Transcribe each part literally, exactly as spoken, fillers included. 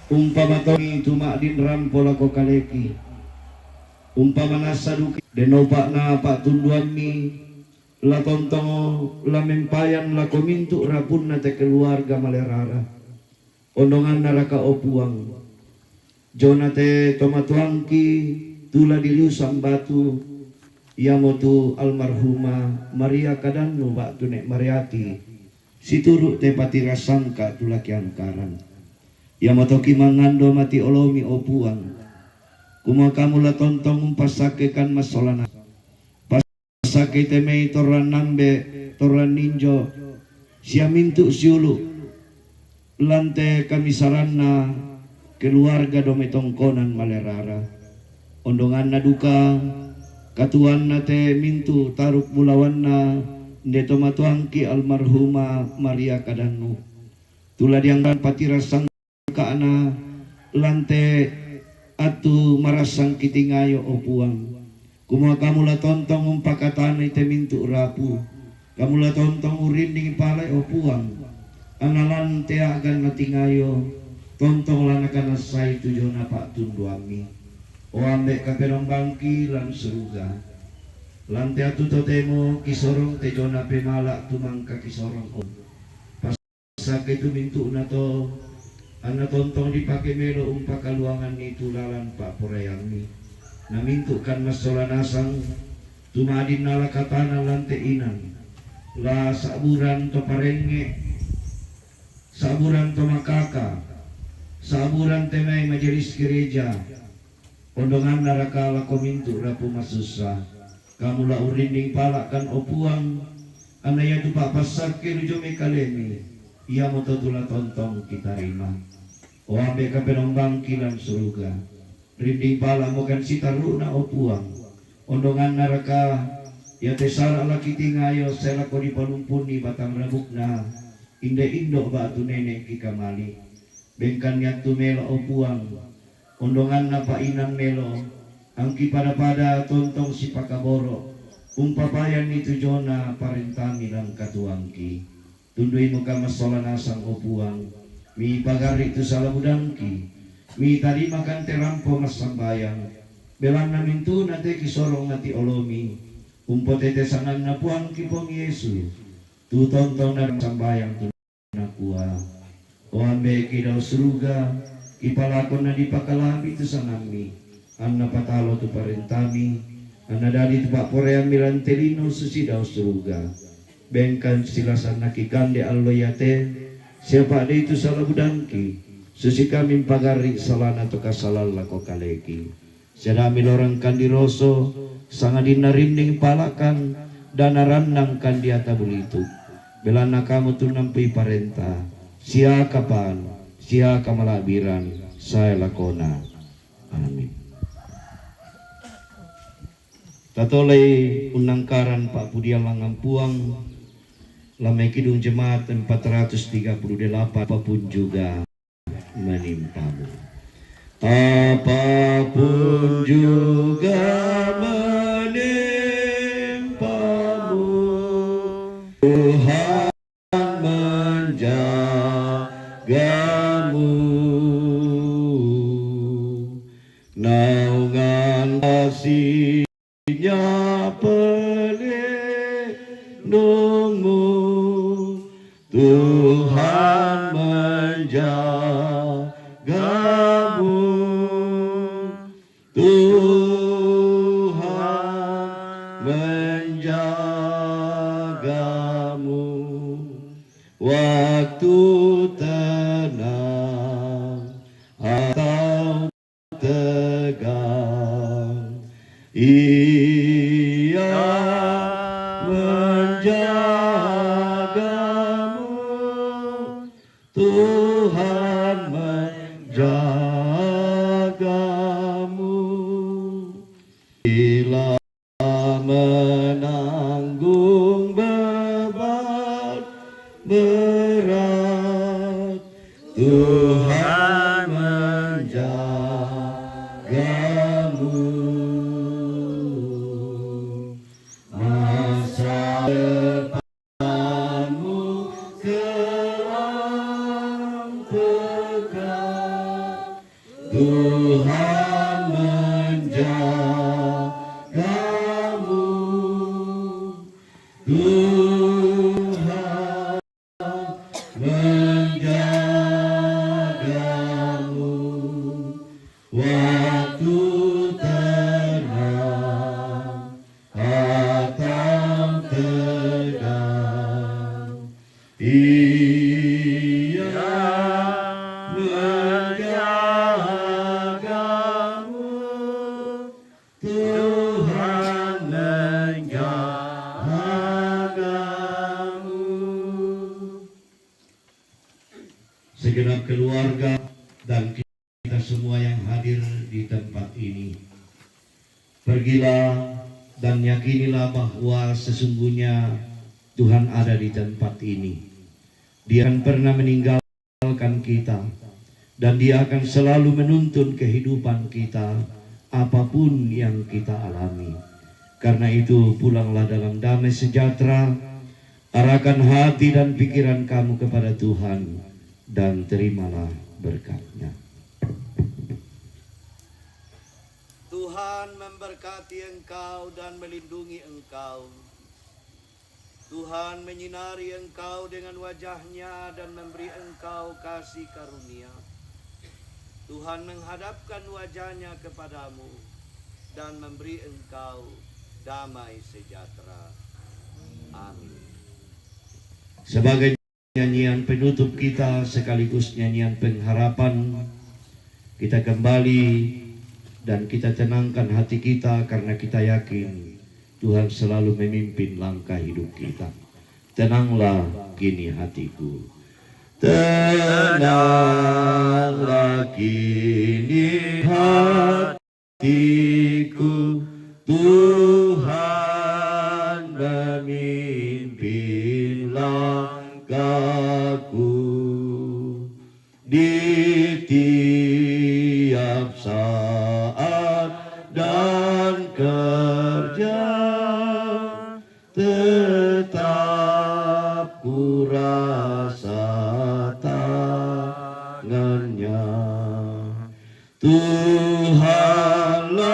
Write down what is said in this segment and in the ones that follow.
Umpama toni tu ma'din rampo lako kaleki, umpama nassa duka, den naupa'na pa'tunduammi, la tontongo la mempayan lako mintu' rapunna te keluarga malerara. Ondonganna raka, o Puang, jona te tomatuangki tu la diriusang batu, iamotu almarhumah Maria Kadannu ba'tu Ne' Mariati, situru' te patirassangka tu la kiangkaran. Iamoto kimangando mati olomi, o Puang, kumua Kamu la tontong umpassakkekan massolana, passakkei te mai torrang nambe, torrang ninjo, sia mintu' siulu' lan te kamisaranna keluarga dao mai tongkonan malerara. Ondonganna duka katuoanna te mintu' taruk bulawanna nde tomatuangki almarhumah Maria Kadannu, tu la diangkan patirassangka'na lan te attu marassangki tingayo, o Puang, kumua Kamu la tontong umpakatanai te mintu' rapu. Kamu la tontong urrinding pala'i, o Puang, anna lan te a'ganna tingayo tontong la nakanassai tu jona pa'tunduammi. O Ambe' Kapenombangki lan suruga, lan te attu totemo kisorong te jona pemala' tu mangka kisorong, o Passakkei tu mintu'na to, anna tontong dipake melo umpakaluanganni tu lalan pa'poraiammi. Na mintu' kan massola nasang tu ma'din nala katana lan te inan, la sa'buran to parengnge', sa'buran to makaka, sa'buran te mai majelis gereja, ondonganna raka lako mintu' rapu masussa. Kamu la urrinding pala'kan, o Puang, anna iatu pa'passakke ri jomai kalemi, iamoto tu la tontong kitarima. O Ambe' Kapenombangki lan suruga, rinding pala'mokan sitaru'na, o Puang, ondonganna raka iate sara' la kitingayo sae lako dipalumpunni batang rabukna, inde indo' ba'tu nene' kikamali. Bengkanni attu melo, o Puang, ondonganna pa'inan melo, angki pada-pada tontong sipakaboro', umpapayanni tu jona parentami lan katuoangki. Tunduimo ka massola nasang, o Puang, mipagarri' tu sala budangki, mitarimakan te rampo massambayang, belanna mintu'na te kisorong mati olomi, umpotete sanganna Puangki Puang Yesu, tu tontong na sambayang tu nakua, O Ambe'ki dao suruga, kipalakonna dipakala'bi tu sangammi, anna patalo tu parentami, anna dadi tu pa'poraiammi lan te lino susi dao suruga. Bengkan silasanna kikande allo iate, sia pa'dei tu sala budangki, susi kami mpagarri' salana to kasalang lako kaleki. Sia da' milorang kandi roso, sangadinna rinding pala'kan, da' narannang kandi ata bulitu. Belanna Kamu tu nampui parenta, siakapan, siakamala'biran, sae lakona. Amin. Tatolai unnangkaran pa'pudian langngan Puang, Lamai Kidung Jemaat empat ratus tiga puluh delapan, apapun juga menimpamu. Apapun juga menimpamu, Tuhan menjagamu. Naungan kasih-Nya pelindungmu, Tuhan menjagamu, Tuhan menjagamu. Waktu tenang atau tegang, Ia menjagamu, Tuhan menjagamu. Bila menanggung beban berat, Tuhan menjagamu. Masa depanmu kelam pekat, Tuhan menjagamu, Tuhan menjagamu, waktu tenang atau tegang. Ia menjagamu, Tuhan menjagamu. Segenap keluarga dan kita semua yang hadir di tempat ini. Pergilah dan yakinilah bahwa sesungguhnya Tuhan ada di tempat ini. Dia akan pernah meninggalkan kita, dan Dia akan selalu menuntun kehidupan kita, apapun yang kita alami. Karena itu, pulanglah dalam damai sejahtera, arahkan hati dan pikiran kamu kepada Tuhan, dan terimalah berkat-Nya. Tuhan memberkati engkau dan melindungi engkau. Tuhan menyinari engkau dengan wajah-Nya dan memberi engkau kasih karunia. Tuhan menghadapkan wajah-Nya kepadamu dan memberi engkau damai sejahtera. Amin. Sebagai nyanyian penutup kita sekaligus nyanyian pengharapan, kita kembali dan kita tenangkan hati kita karena kita yakin Tuhan selalu memimpin langkah hidup kita. Tenanglah kini hatiku. Tenanglah kini hatiku. Tuhan memimpin langkahku di tiap saat dan kerja, tetap ku rasa tangan-Nya. Tuhanlah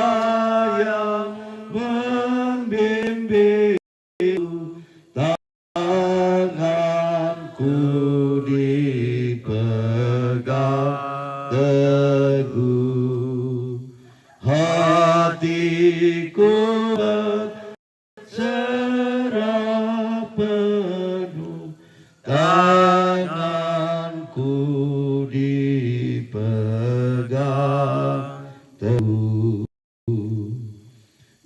yang membimbing, tanganku dipegang teguh, hatiku berserah penuh, tanganku dipegang teguh.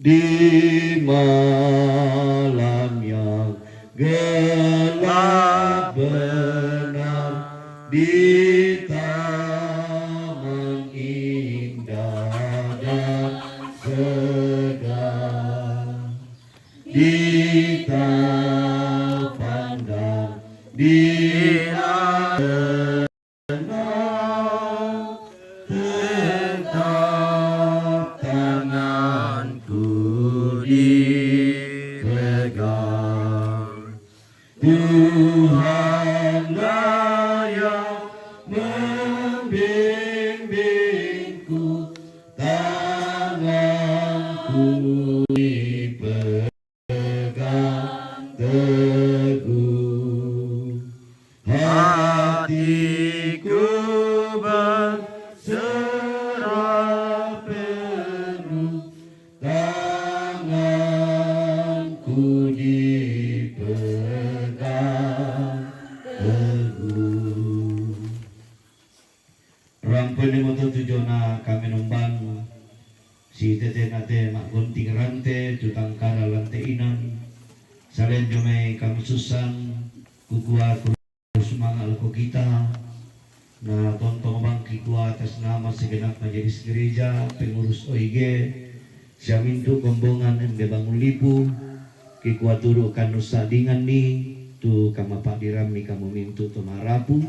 Di malam yang gelap benar, di taman indah dan segar, di terpandang, di tenang, tetap tanganku dipegang. Tuhanlah yang membimbingku, tanganku dipegang teguh. Hatiku berserah penuh, tanganku dipegang teguh. Rampene moto tujona kami nombang, si tetena te maggonting rante, tu tangkara lante inan, salen jomai kami susan, kukua ku sumanga lako kita, na tontong bangki ku atas nama segenap majelis gereja, pengurus O I G, siamintu kombongan ende bangun lipu, kikua turu kanu sadingan ni, tu kama padirammi kamu mintu to marapu,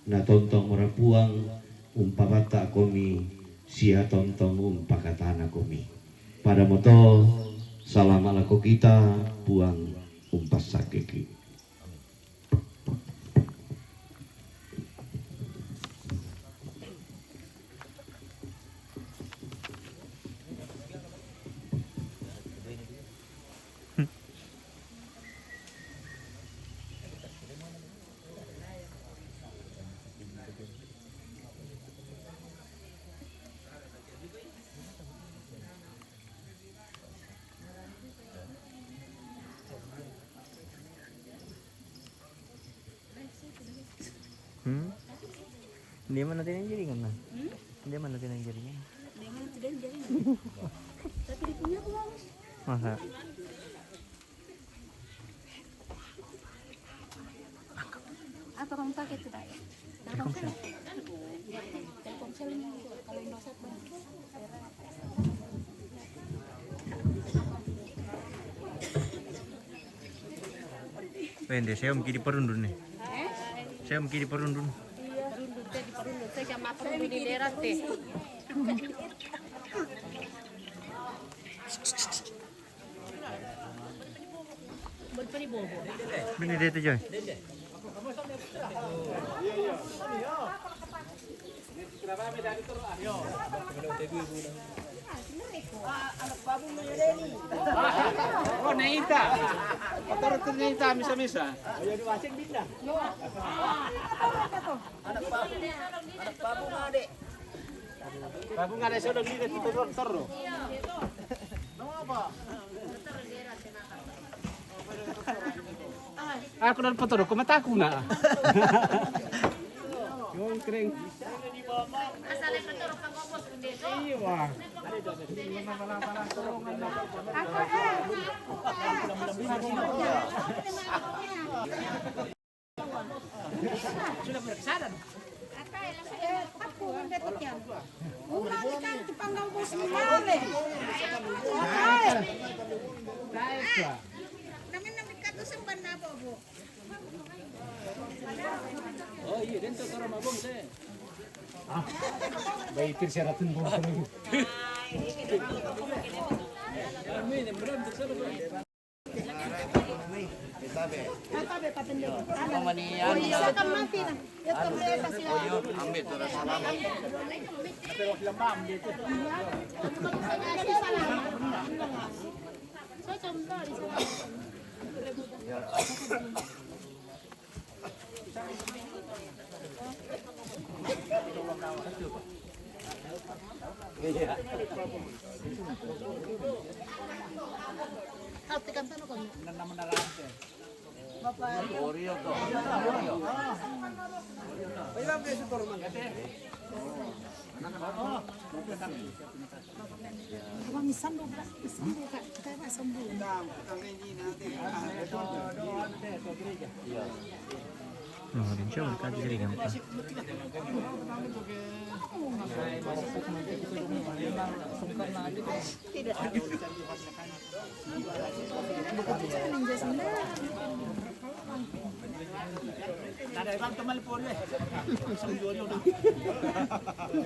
na tontong mora Puang umpabata komi, sia tontong umpakatana komi. Pada moto, salama lako kita, Puang umpassakeki. Hmm? Dia mana tinang jaringan, nah? Hmm? Dia mana tinang jaringan? Dia mana tinang jaringan? Tapi dia punya aku bagus. Masa? Apa kamu pakai itu, Pak? Telkomsel. Telkomsel ini kalau Indosat, Bang. Wende, saya om kiri perundun nih. Saya om kiri perundun. Perundun, saya di perundun. Saya sama perundun di daerah teh. Bini dia tu, Joy. Oh, neita. Motor tu neita, misa-misa. Anak babu, anak babu, adik. Babu nggak ada sodong di situ, tor-, tor. Aku dan foto ko mataku na. Yung kring. Iya, wah. Oh, iya, dan tuh orang mabung deh. Ah, baik, persyaratan bongkar. Amin, yang benar, betul, betul.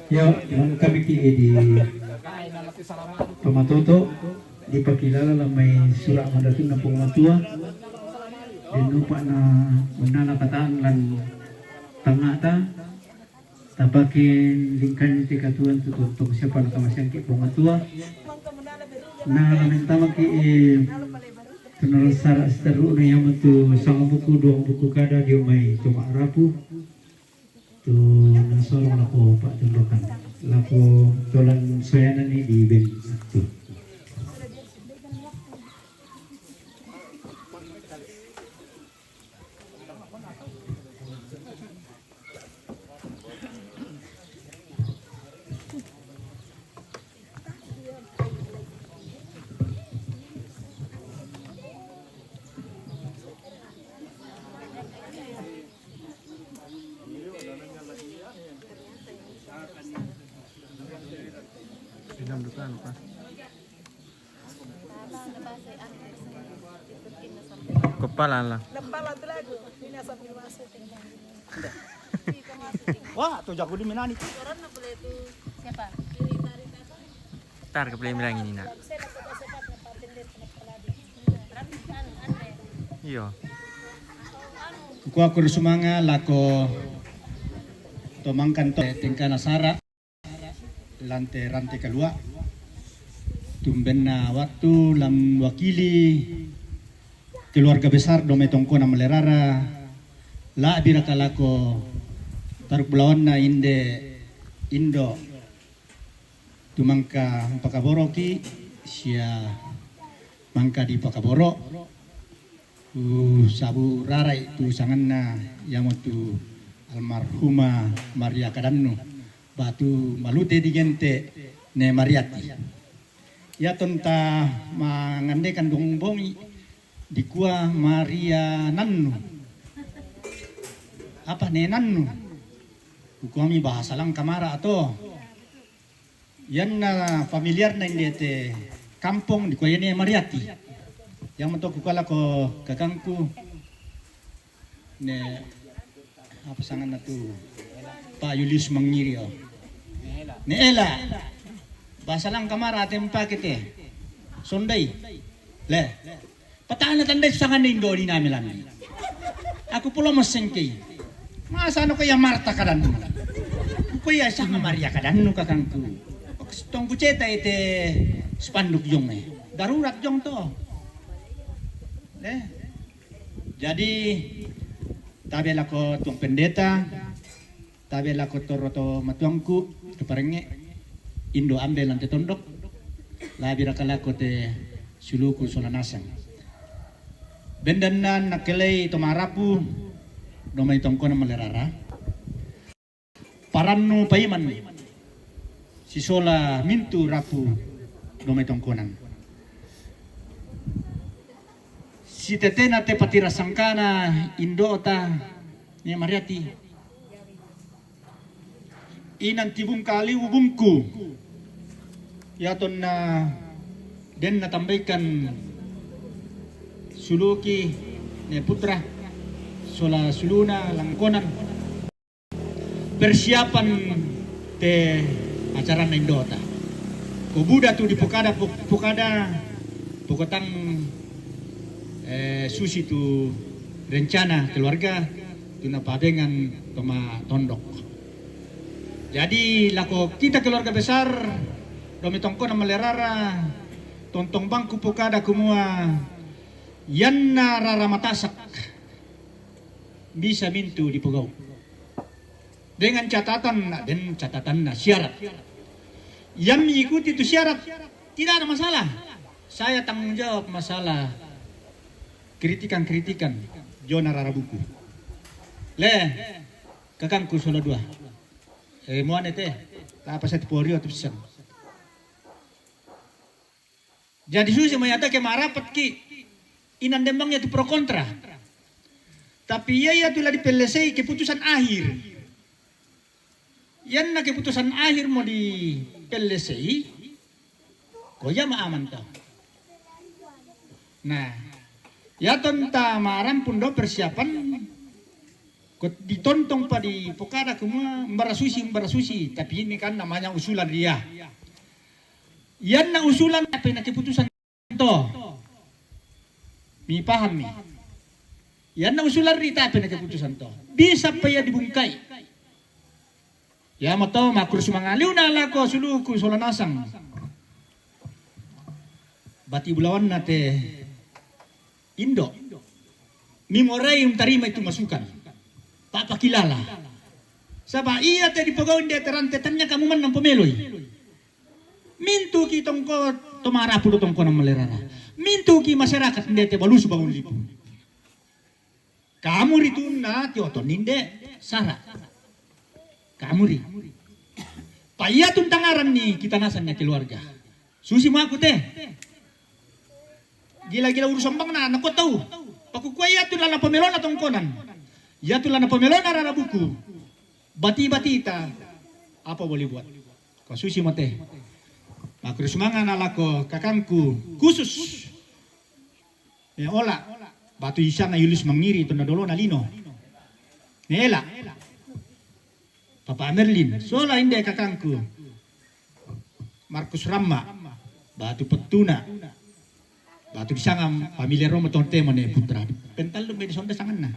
Yo, nang kami ki di pamatuto, dipakilala la mai sura' mandattunna Puang Matua, den upa'na unnala kata'ang lan tangnga'ta, tapake lingkanni te katuoan tu tontong siapa nakamaseangki Puang Matua. Na la mentamaki, eh, tu nalasara' siterru'na iamotu sangabuku duabuku kada dio mai to ma'rapu. Tu nasorong lako pa'tundukan, lako tolan soyananni di ben attu. Kepala lah. Wah, tu jago di Minani tu. Siapa? Tar ke pele bilang ini, nak. Iyo. Kukuaku sumanga lako to mangkan to tengkana sara', lante rante kalua'. Tumbenna wattu la mewakili keluarga besar Dome Tongkona Malerara, la'biraka lako taruk bulawanna inde indo' tu mangka umpakaboroki sia mangka dipakaboro', tu sabu rarai tu sanganna iamotu Almarhuma Maria Kadannu, batu malute digente ne Mariati. Yatonta mangandekan dong bongi dikua Maria Nannu. Apa ne Nannu? Kukuami bahasa langka mara ato. Yanna familiarna inde te kampong dikua yane Mariati. Yang mato kukua lako kakangku ne apa sanganna tu Pak Yulius Mangiri o. Ne ela. Bahasa langka mara ate mpake te. Sondai. Le. Patana tandai sanganna indo ni nami lami. Aku pulo masengkei. Masa no kaya Marta Kadannu. Kaya sanga Maria Kadannu kakangku. Tongku ceta ite spanduk jong e. Darurat jong to. Eh. Jadi tabe lako tuang pendeta, tabe lako toro to matuangku, to parengnge, indo ambe lan te tondok, labi raka lako te suluku sola nasang. Bendanna nakelei to marapu, do mai tongkona malerara. Parannu paiman sisola mintu rapu do mai tongkonan. Sitetena te patira sangkana indota ne Mariati. Inan tibung kaliu bungku. Yatonna den natambaikan suluki ne putra sola suluna langkonan. Persiapan te acarana indota. Ko buda tu di pokada, pokada pokotang eh, susi tu rencana keluarga tu napabengan toma tondok. Jadi lako kita keluarga besar domi tongkona malerara tontong bangku pokada kumua yanna rara matasak bisa mintu dipogau. Dengan catatan, nah, dengan catatanna syarat. Yang mengikuti itu syarat, tidak ada masalah. Saya tanggung jawab masalah kritikan-kritikan jona rara buku. Le, kakangku sola dua. Eh, muane te, apa saya tiporio tu pisan. Jadi susi mai atake marapat ki inan dembang ya tu pro kontra. Tapi ia ia tu la dipellesei keputusan akhir. Yanna keputusan akhir mo dipellesei, ko ia ma aman to. Nah, yatonta marampun do persiapan ko ditontong pa di pokada kumua mbara susi, mbara susi, tapi ini kan namanya usulan ria. Yanna usulan apa na keputusan to. Mi paham mi. Yanna usulan ri tapi na keputusan to. Bisa pa ia dibungkai. Ia mato makur sumangaliuna lako suluku sola nasang. Bati bulawanna te indo. Mi morai untarima itu masukan. Papakilala. Saba ia te dipogau inde te rante tanya kamu manang pomeloi. Mintu ki tongko tomarapu do tongkona malerara. Mintu ki masyarakat ndete balusu bangun lipu. Kamu ri tunna ti oto ninde sara. Kamu ri. Pa ia tun tangaran ni kita nasan na keluarga. Susi maku te. Gila-gila urusan bang na nako tau. Pakukua ia tu lana pamelona tongkonan. Ia tu lana pamelona rara buku. Bati-bati ta apa boleh buat. Ko susi mate. Makrus mangana lako kakangku khusus. Ya ola. Batu isana Yulis mangiri tunda dolona lino. Nela. Papa Merlin. Sola inde kakangku. Markus Ramma. Batu pettuna. Batu disanga pamilya Roma tonte mane putra. Pental lu medi sonde sanganna.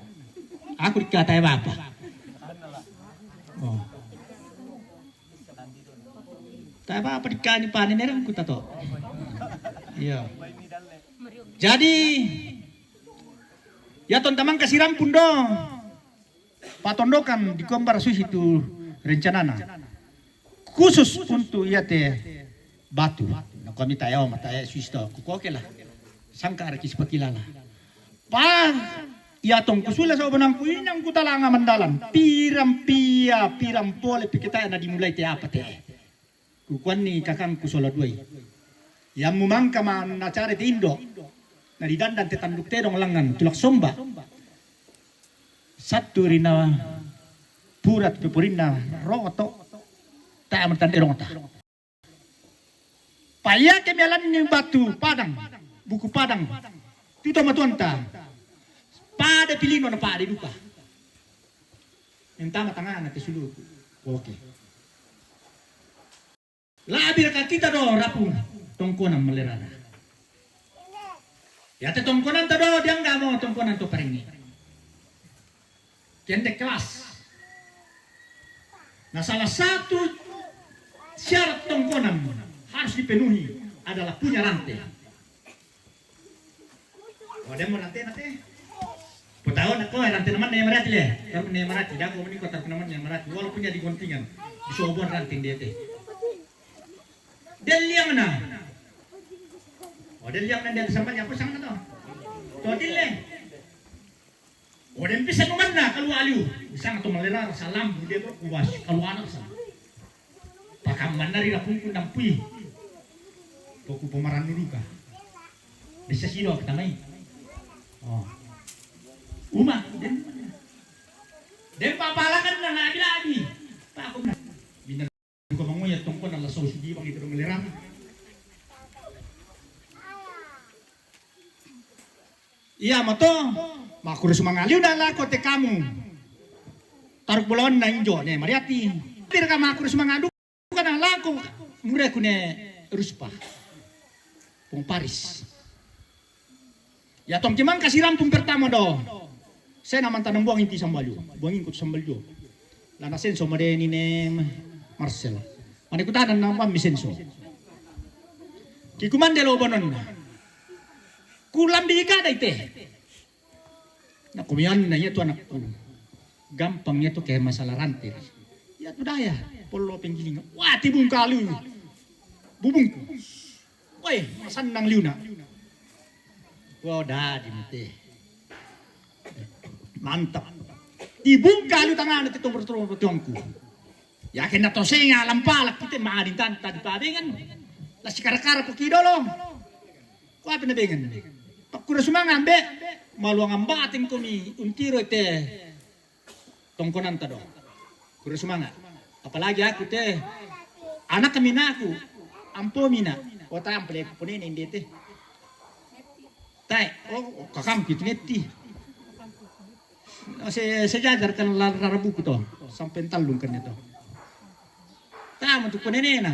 Aku dikata ya bapa. Oh. Tae bapa dikani panen erang ku tato. Iya. Jadi ya ton tamang kasirampun do. Patondokan di kombar susi tu rencanana. Khusus untuk ia te batu. Na kami tayo matae susi to. Kukoke lah. Sangka arki sepakilala. Pa Iya tong kusule sobanangku inang kutalanga mandalan. Piran pia, piran pole pikitae na dimulai te apa te. Kukuanni kakangku sola duai. Iya mumangka ma nacare te indo. Na didandan te tanduk tedong langan tulak somba. Satu rina purat pepurinna roto. Ta aman tandedong ta. Paiake mialanni batu padang, buku padang, tu tomatuanta. Pada pilino na pada duka. Entama tangana te suluku. Oke. Labi raka kita do rapu tongkonan malerana. Iya te tongkonan ta do diangga mo tongkonan to paringi. Kende kelas. Nah, salah satu syarat tongkonan harus dipenuhi adalah punya rante. Oh, dia mau rante nanti. Putawa na ko rante naman na marati le. Taruh na marati, jago meni ko taruh naman na marati. Walaupun jadi gontingan, bisa obon rante dia te. Dia liang na. Oh, dia liang na dia sama apa sana to. To dile. Oden bisa numanna kalu aliu. Bisa to malera salam dia to kuas kalu anak sa. Pakam manna ri lapungku nampui. Toku pemaran dulu ka. Bisa sino ketamai. Oh. Uma den. Den papalakan na lagi-lagi. Pak aku. Bina duka mangoya tongkona la sau sigi bang itu melerang. Iya mato, makuru sumangaliu na lako te kamu. Taruk bulawan na injo ne mariati. Pirka makuru sumangalu kana lako mureku ne Ruspa. Pung Paris. Ya tong kimang kasih rampung pertama do. Saya naman tanam buang inti sambalju. Buang ingkut sambalju. Lana senso madeni ne Marcel. Mane kutanan na pammi senso. Kikumande lo bononna. Kulambi kada ite. Na kumianna iya tu anakku. Gampang iya tu ke masalah rante. Iya tu daya. Pollo penggilingan. Wah, tibung kalu. Bubungku. Woi, masannang liuna. Wah, dadi mate. Mantap. Tibung kalu tangana te tombor-tombor tiongku. Ya kena tosenga lampalak kita madin tanta di pabengan. La sikara-kara poki dolo. Kuape na bengan. Pakkura sumanga ambe. Maluang ambateng komi untiro te tongkonanta do. Kura sumanga. Apalagi aku te anak mina aku. Ampo mina. Kota ampele ponene inde te. Tai, oh, kakang pitu netti. Se sejajar kan lara buku to, sampai tallung kan to. Tamu tu ponenena.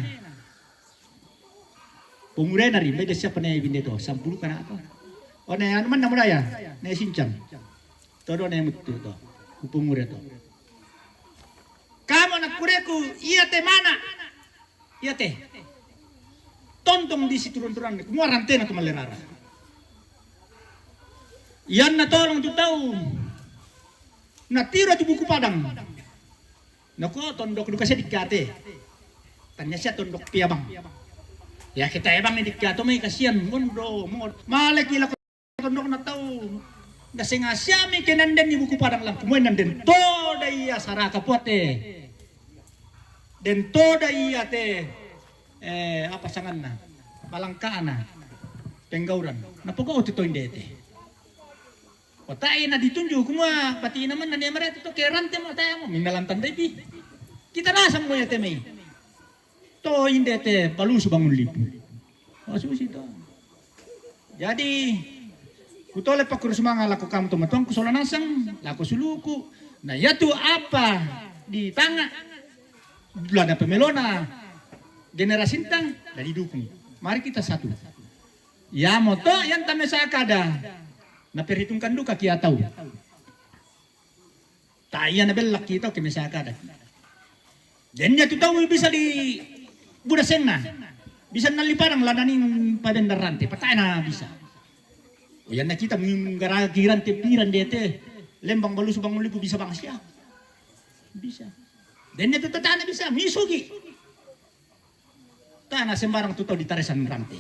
Pemurena ri, beda siapa ne binde to, sampulu kana to. Oh ne anu manna mudaya, ne sincang. Todo ne mutu to, kupumure to. Kamu anak kureku, iya te mana? Iya te. Tontong di siturun-turun, muarantena tu malerara. Iyanna tolong tu tau. Na tiro tu buku padang. Nako tondok duka sedikka te. Tanya sia tondok pia bang. Ya kita ebang dikka to mai kasian mondo mod. Maleki lako tondok na tau. Na senga siami kenan den ibuku padang langku moen nan den to dai asara kapuate. Den to dai ate eh apa sanganna. Palangkana. Penggauran. Na pokok otu to indete. Otai na ditunju kumua pati ina manna ne marete to kerante mo taya mo minna lantang depi. Kita rasa mo ya temei. To inde te balusu bangun lipu. Oh, susi to. Jadi kutole pakkuru sumanga lako kamu to matuangku sola nasang lako suluku. Na yatu apa di tanga bulana pemelona generasinta na didukung. Mari kita satu. Yamo to yang tamesa kada. Na perhitungkan duka kia tau. Ta iya na bellak kita oke mesa kada. Dennya tu tau bisa di buda senna. Bisa nalli padang ladaning pabendarante patana bisa. Oh, yanna kita menggaraki rante piran dete lembang balusu bangun lipu bisa bangsia. Bisa. Dennya tu tatana bisa misugi. Tana sembarang tu tau ditaresan rante.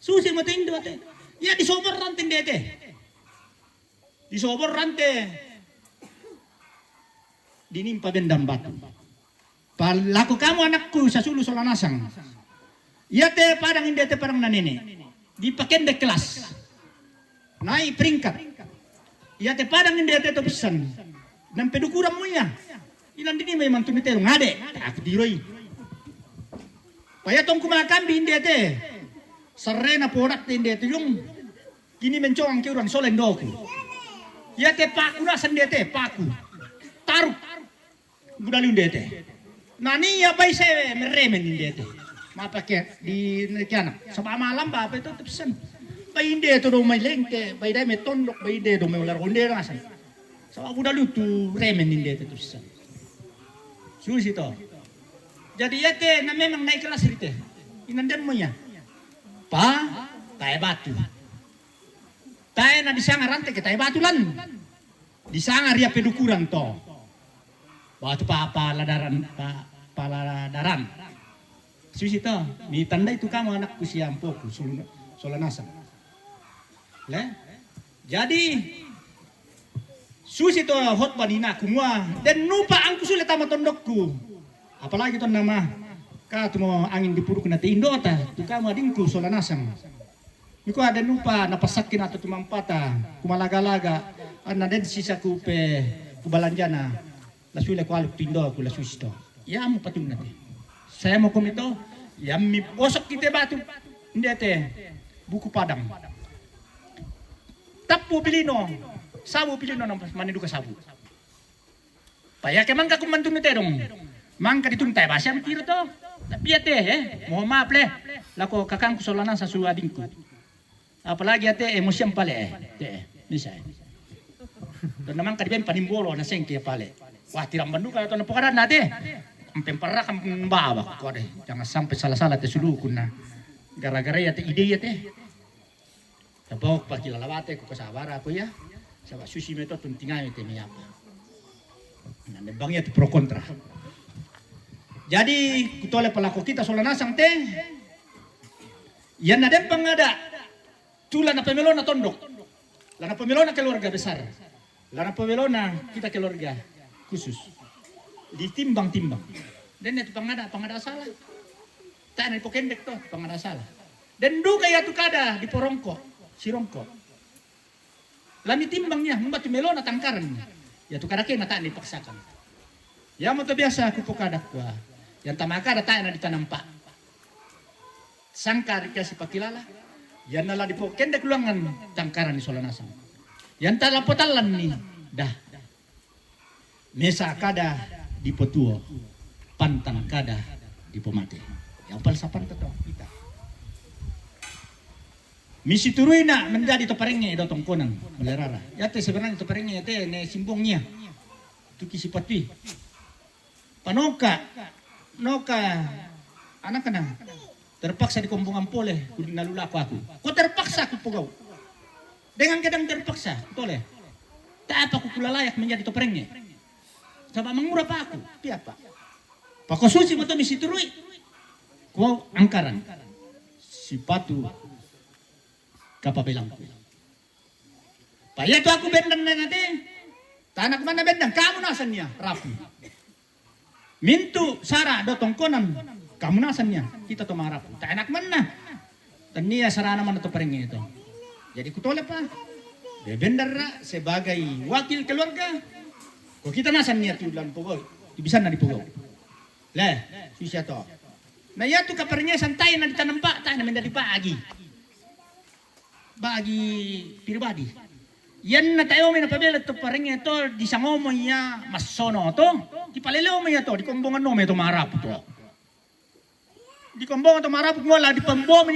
Susi mate indo te. Ya disobar rante dete. Disobor rante, dinimpa bendan batu. Palako kamu anakku sasulu sola nasang. Iate padang inde te padang na nene. Dipakende kelas. Naik peringkat. Iate padang inde te to pisan. Nampe dukuran mo iya. Ilan dini mai mantuni te ngade. Aku diroi. Paya tong kumakambi inde te. Sarrena podak te inde te yung. Kini mencongang ke urang sola indoku. Iate paku nasan inde te paku. Taruk. Budaliu inde te. Nani ya bai se meremen inde te. Mapake di kiana. Saba malam ba apa itu tepsen. Bai inde to do mai lengke, bai dai me tondok, bai inde do mai ular onde nasan. Saba budaliu tu remen inde te tepsen. Susi to. Jadi iate na memang naik kelas rite. Inan den mo ya. Pa, tae batu. Tae na disanga rante ke tae batu lan. Disanga ria pedukuran to. Batu pa paladaran pa paladaran. Susi to, mitandai tu kamu anakku siampoku sola nasang. Le? Jadi susi to hotba nina kumua den nupa angku sule tama tondokku. Apalagi to nama ka tu mo angin di puruk na te indota tu kamu adingku sola nasang. Miko ada nupa napasakkin atau tumampata kumalaga-laga anna den sisa ku pe kubalanjana. Lasui le kualuk tindo aku lasusi to. Yamu patunna te. Saya mo komito yammi bosok kite batu ndete buku padang. Tappu pilino sabu pilino na mani duka sabu. Payake mangka kumantunu tedong. Mangka dituntai basi am tiro to. Tapi ya te eh mohon maaf le. Lako kakangku sola nasang su adingku. Apalagi ate emosian pale eh. Te eh. Bisa eh. Donna mangka diben panimbolo na sengke pale. Wah tiramban duka to na pokadan ate. Ampe paraka mbaba ko de. Jangan sampai salah-salah te suluku na. Gara-gara ya te ide ya te. Tapok pakilalawate ko kasabara ko ya. Saba susi me to tuntingai te me apa. Nande bang ya tu pro kontra. Jadi kutole palako kita sola nasang te. Yanna den pangada tu lana pemelona tondok, lana pemelona keluarga besar, lana pemelona kita keluarga khusus. Ditimbang-timbang. Den itu pangada pangada salah. Tak na ipokendek to pangada salah. Den duka ya tu kada di porongko, sirongko. Lami timbang ya, mumba tu melona tangkaran. Ya tu kada kena tak na ipaksakan. Ya mo to biasa ku pokadak kua. Yang tamakada tak na ditanam pak. Sangka rika si pakilala. Yanna la dipokendek luangan tangkaran ni sola nasang. Yang talapotallan ni dah. Mesa kada dipotuo, pantang kada dipomate. Yang palsapanta to kita. Misi turuina menjadi to parenge do tongkonan melerara. Yate sebenarnya to parenge yate ne simbongnya. Tuki sipatui. Panoka, noka, anak-anak terpaksa dikombongan pole, kudinalulako aku. Ko terpaksa ku pogau. Dengan kadang terpaksa, tole. Tak apa ku kulalayak menjadi toperenge. Sama mengurap aku, piapa. Pakosusi moto misi turui. Ko angkaran. Sipatu kapabelangku. Paya tu aku bendan na nate. Tanak mana bendan kamu nasan ya rapi. Mintu sara do tongkonan kamu nasan ya kita to marapu. Tanak mana. Tania sarana mana to parenge to. Jadi kutole pa. Bendan ra sebagai wakil keluarga. Ko kita nasan ya tu lan pogau. Tu bisa na di pogau. Le, susia to. Na ya tu kaparenge santai na ditanam pa, tak na menjadi pagi. Bagi pribadi. Yanna taeomi na pabela to parenge to disangomo iya massono to. Dipaleleomi iya to dikombongan nome to marapu to. Dikombongan to marapu ngola dipembomi